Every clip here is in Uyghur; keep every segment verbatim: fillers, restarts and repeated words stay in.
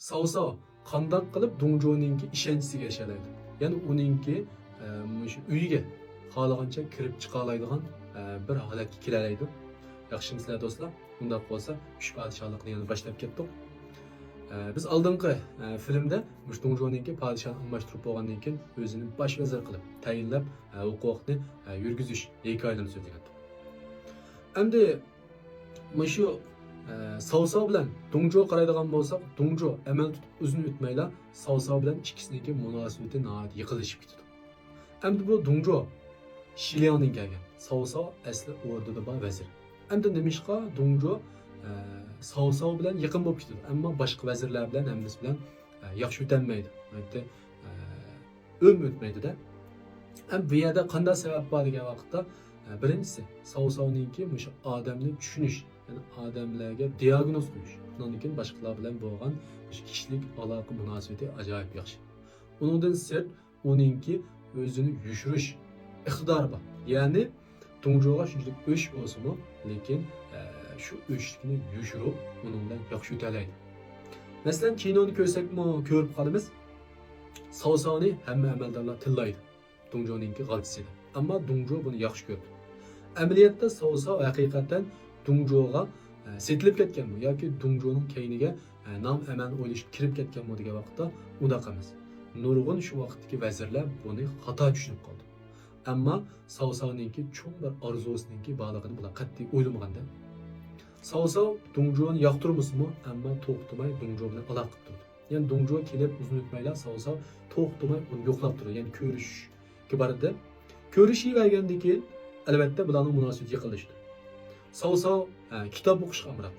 ساۋساۋ قانداق قىلىپ دۇڭجۇنىڭكى ئىشەنچىسىگە ئېرىشەلەيدۇ؟ يەنى ئۇنىڭكى، ئە، مۇشۇ ئۆيىگە خالىغانچە كىرىپ چىقالايدىغان، ئە، بىر ھالەتكە كېلەلەيدۇ؟ ياخشىمۇسىلەر دوستلار؟ ئۇنداق بولسا، ئۈچ پادىشاھلىقنى يەنە باشلاپ كەتتۇق. ئە، بىز ئالدىنقى، ئە، فىلىمدە مۇشۇ دۇڭجۇنىڭكى پادىشاھنى ئالماشتۇرۇپ بولغاندىن كېيىن ئۆزىنى باش ۋەزىر قىلىپ تەيىنلەپ، ئە، ھوقۇقنى، ئە، يۈرگۈزۈش ھېكايىلىرىنى سۆزلىگەنتۇق. ئەمدى مۇشۇ، ئە، ساۋساۋ بىلەن دۇڭجۇ قارايدىغان بولساق، دۇڭجۇ ئەمەل تۇتۇپ ئۇزۇن ئۆتمەيلا ساۋساۋ بىلەن ئىككىسىنىڭكى مۇناسىۋىتى ناھايىتى يېقىنلىشىپ كېتىدۇ. ئەمدى بۇ دۇڭجۇ شىلياڭدىن كەلگەن، ساۋساۋ ئەسلى ئوردىدا بار ۋەزىر. ئەمدى نېمىشقا دۇڭجۇ، ئە، ساۋساۋ بىلەن يېقىن بولۇپ كېتىدۇ، ئەمما باشقا ۋەزىرلەر بىلەن ھەممىسى بىلەن، ئە، ياخشى ئۆتەلمەيدۇ. ئە، ئۆلمۇ ئۆتمەيدۇ-دە. ئەمدى بۇ يەردە قانداق سەۋەب بار دېگەن ۋاقىتتا، ئە، بىرىنچىسى، ساۋساۋنىڭكى مۇشۇ ئادەمنى چۈشىنىش، يەنى ئادەملەرگە دىئاگنوز قويۇش، شۇنىڭدىن كېيىن باشقىلار بىلەن بولغان مۇشۇ كىشىلىك ئالاقە مۇناسىۋىتى ئاجايىپ ياخشى. ئۇنىڭدىن سىرت، ئۇنىڭكى ئۆزىنى يوشۇرۇش ئىقتىدارى بار. يەنى دۇڭجۇغا شۇنچىلىك ئۆچ بولسىمۇ، لېكىن، ئە، شۇ ئۆچلۈكىنى يوشۇرۇپ، ئۇنىڭ بىلەن ياخشى ئۆتەلەيدۇ. مەسىلەن، كىنونى كۆرسەكمۇ كۆرۈپ قالىمىز. ساۋساۋنى ھەممە ئەمەلدارلار تىللايدۇ، دۇڭجۇنىڭكى غالتىسى دەپ. ئەمما دۇڭجۇ بۇنى ياخشى كۆردى. ئەمەلىيەتتە ساۋساۋ ھەقىقەتەن دۇڭجۇغا، ئە، سېتىلىپ كەتكەنمۇ ياكى دۇڭجۇنىڭ كەينىگە، ئە، نام ئەمەن ئويلىشىپ كىرىپ كەتكەنمۇ دېگەن ۋاقىتتا ئۇنداق ئەمەس. نۇرغۇن شۇ ۋاقىتتىكى ۋەزىرلەر بۇنى خاتا چۈشىنىپ قالدى. ئەمما ساۋساۋنىڭكى چوڭ بىر ئارزۇسىنىڭكى بارلىقىنى بۇلار قەتئىي ئويلىمىغاندا. ساۋساۋ دۇڭجۇنى ياقتۇرمىسىمۇ، ئەمما توختىماي دۇڭجۇ بىلەن ئالاقە قىلىپ تۇردى. يەنى دۇڭجۇ كېلىپ ئۇزۇن ئۆتمەيلا ساۋساۋ توختىماي ئۇنى يوقلاپ تۇردى. يەنى كۆرۈشكە باردى. كۆرۈشۈۋەرگەندىن كېيىن، ئەلۋەتتە، بۇلارنىڭ مۇناسىۋىتى يېقىنلىشىدۇ. ساۋساۋ، ئە، كىتاب ئوقۇشقا ئامراق.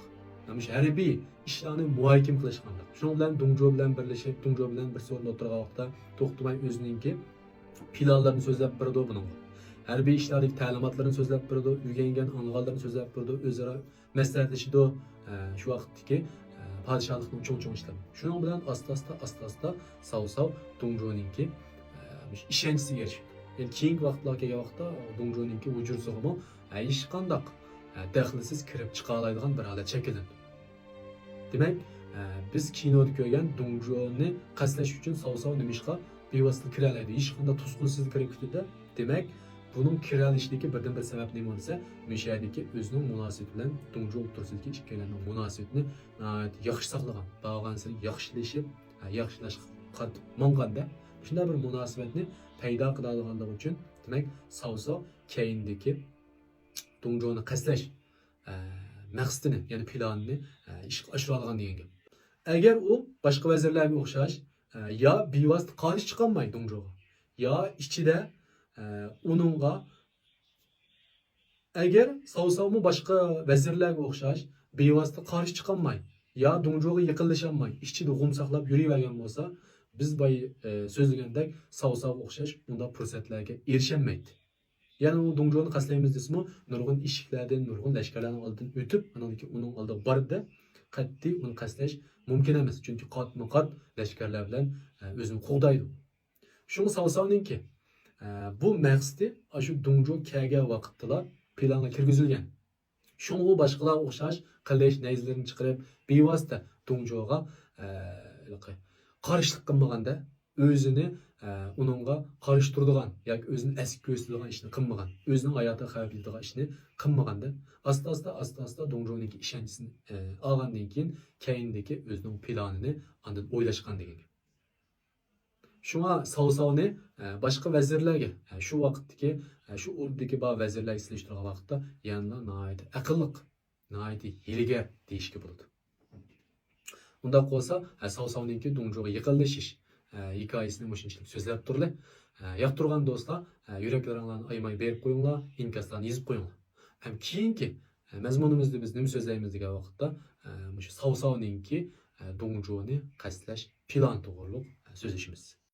مۇشۇ ھەربىي ئىشلارنى مۇھاكىمە قىلىشقا ئامراق. شۇنىڭ بىلەن دۇڭجۇ بىلەن بىرلىشىپ، دۇڭجۇ بىلەن بىر سورۇندا ئولتۇرغان ۋاقىتتا توختىماي ئۆزىنىڭكى پىلانلىرىنى سۆزلەپ بېرىدۇ بۇنىڭغا. ھەربىي ئىشلاردىكى تەلىماتلىرىنى سۆزلەپ بېرىدۇ، ئۆگەنگەن، ئاڭلىغانلىرىنى سۆزلەپ بېرىدۇ، ئۆزئارا مەسلىھەتلىشىدۇ، ئە، شۇ ۋاقىتتىكى، ئە، پادىشاھلىقنىڭ چوڭ-چوڭ ئىشلىرى. شۇنىڭ بىلەن ئاستا-ئاستا، ئاستا-ئاستا ساۋساۋ دۇڭجۇنىڭكى، ئە، مۇشۇ ئىشەنچىسىگە ئېرىشىدۇ. يەنى كېيىنكى ۋاقىتلارغا كەلگەن ۋاقىتتا دۇڭجۇنىڭكى ۋۇجۇدىغىمۇ، ئە، ھېچقانداق، ئە، دەخلىسىز كىرىپ چىقالايدىغان بىر ھالەت شەكىللىنىدۇ. دېمەك، ئە، بىز كىنودا كۆرگەن دۇڭجۇنى قەستلەش ئۈچۈن ساۋساۋ نېمىشقا بىۋاسىتە كىرەلەيدۇ؟ ھېچقانداق توسقۇنسىز كىرىپ كېتىدۇ. دېمەك، بۇنىڭ كىرەلىشىدىكى بىردىنبىر سەۋەب نېمە دېسە، مۇشۇ يەردىكى ئۆزىنىڭ مۇناسىۋىتى بىلەن دۇڭجۇ ئوتتۇرىسىدىكى ئىككىيلەننىڭ مۇناسىۋىتىنى ناھايىتى ياخشى ساقلىغان، بارغانسېرى ياخشىلىشىپ، ھە، ياخشىلاشقا قاراپ ماڭغاندا، شۇنداق بىر مۇناسىۋەتنى پەيدا قىلالىغانلىقى ئۈچۈن، دېمەك، ساۋساۋ كەينىدىكى دۇڭجۇنى قەستلەش، ئە، مەقسىتىنى، يەنى پىلانىنى، ئە، ئىشقا ئاشۇرالىغان دېگەن گەپ. ئەگەر ئۇ باشقا ۋەزىرلەرگە ئوخشاش، ئە، يا بىۋاسىتە قارشى چىقالماي دۇڭجۇغا، يا ئىچىدە، ئە، ئۇنىڭغا، ئەگەر ساۋساۋمۇ باشقا ۋەزىرلەرگە ئوخشاش بىۋاسىتە قارشى چىقالماي، يا دۇڭجۇغا يېقىنلىشالماي، ئىچىدە غۇم ساقلاپ يۈرۈۋەرگەن بولسا، بىز بايا، ئە، سۆزلىگەندەك ساۋساۋغا ئوخشاش ئۇنداق پۇرسەتلەرگە ئېرىشەلمەيتتى. يەنى ئۇ دۇڭجۇنى قەستلەيمىز دېسىمۇ، نۇرغۇن ئىشىكلەردىن، نۇرغۇن لەشكەرلەرنىڭ ئالدىدىن ئۆتۈپ، ئانىڭدىن كېيىن ئۇنىڭ ئالدىغا بارىدۇ. قەتئىي ئۇنى قەستلەش مۇمكىن ئەمەس، چۈنكى قاتمۇ قات لەشكەرلەر بىلەن، ئە، ئۆزىنى قوغدايدۇ. شۇڭا ساۋساۋنىڭكى، ئە، بۇ مەقسىتى ئاشۇ دۇڭجۇ كەلگەن ۋاقىتتىلا پىلانغا كىرگۈزۈلگەن. شۇڭا ئۇ باشقىلارغا ئوخشاش قىلىچ نەيزىلىرىنى چىقىرىپ، بىۋاسىتە دۇڭجۇغا، ئە، ھېلىقى قارشىلىق قىلمىغاندا، ئۆزىنى، ئە، ئۇنىڭغا قارشى تۇرىدىغان ياكى ئۆزىنى ئەسكى كۆرسىتىدىغان ئىشنى قىلمىغان، ئۆزىنىڭ ھاياتىغا خەۋپ يېتىدىغان ئىشنى قىلمىغاندا، ئاستا-ئاستا، ئاستا-ئاستا دۇڭجۇنىڭكى ئىشەنچىسىنى، ئە، ئالغاندىن كېيىن، كەينىدىكى ئۆزىنىڭ پىلانىنى ئاندىن ئويلاشقان دېگەن گەپ. شۇڭا ساۋساۋنى، ئە، باشقا ۋەزىرلەرگە، ئە، شۇ ۋاقىتتىكى، ئە، شۇ ئوردىدىكى بار ۋەزىرلەرگە سېلىشتۇرغان ۋاقىتتا يەنىلا ناھايىتى ئەقىللىق، ناھايىتى ھىيلىگەر دېيىشكە بولىدۇ. ئۇنداق بولسا، ئە، ساۋساۋنىڭكى دۇڭجۇغا يېقىنلىشىش، ئە، ھېكايىسىنى مۇشۇنچىلىك سۆزلەپ تۇرلى. ئە، ياقتۇرغان دوستلار، ئە، يۈرەكلىرىڭلارنى ئايىماي بېرىپ قويۇڭلار، ئىنكاسلارنى يېزىپ قويۇڭلار. ھەم كېيىنكى، ئە، مەزمۇنىمىزدا بىز نېمە سۆزلەيمىز دېگەن ۋاقىتتا، ئە، مۇشۇ ساۋساۋنىڭكى، ئە، دۇڭجۇنى قەستلەش پىلانى توغرۇلۇق، ئە، سۆزلىشىمىز.